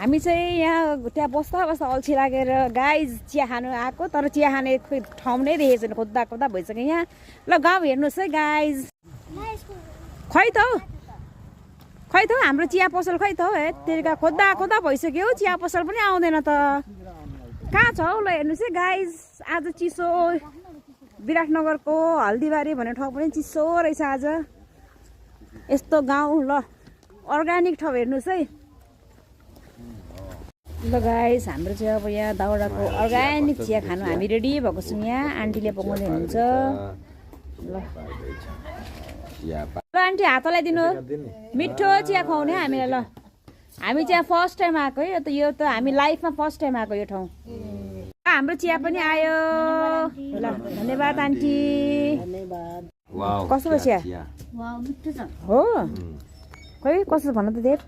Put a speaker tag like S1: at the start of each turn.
S1: हामी चाहिँ यहाँ त्यहाँ बस्दा बस्दा अल्छी लागेर गाइज चिया खानु आएको तर चिया खाने ठाउँ नै देखेको छैन खोज्दा खोज्दा भइसक्यो यहाँ ल गाउँ हेर्नुहोस् है गाइज खै त हौ हाम्रो चिया पसल खै त हौ हेत्तेरिका खोज्दा खोज्दा भइसक्यो चिया पसल पनि आउँदैन त कहाँ छ हौ ल हेर्नुहोस् है गाइज आज चिसो विराटनगरको हल्दीबारी भन्ने ठाउँ पनि चिसो रहेछ आज यस्तो गाउँ ल अर्ग्यानिक ठाउँ हेर्नुहोस् है ल गाइस हाम्रो चाहिँ अब यहाँ दाउराको अर्ग्यानिक चिया खानु हामी रेडी भएको छौँ यहाँ आन्टीले पकाउँदै हुनुहुन्छ ल आन्टी हात लगाइदिनु मिठो चिया खुवाउने हामीलाई ल हामी चाहिँ फर्स्ट टाइम आएको है यो त हामी लाइफमा फर्स्ट टाइम आएको यो ठाउँ हाम्रो चिया पनि आयो ल धन्यवाद आन्टी कस्तो भयो चिया हो खै कस्तो भन त देव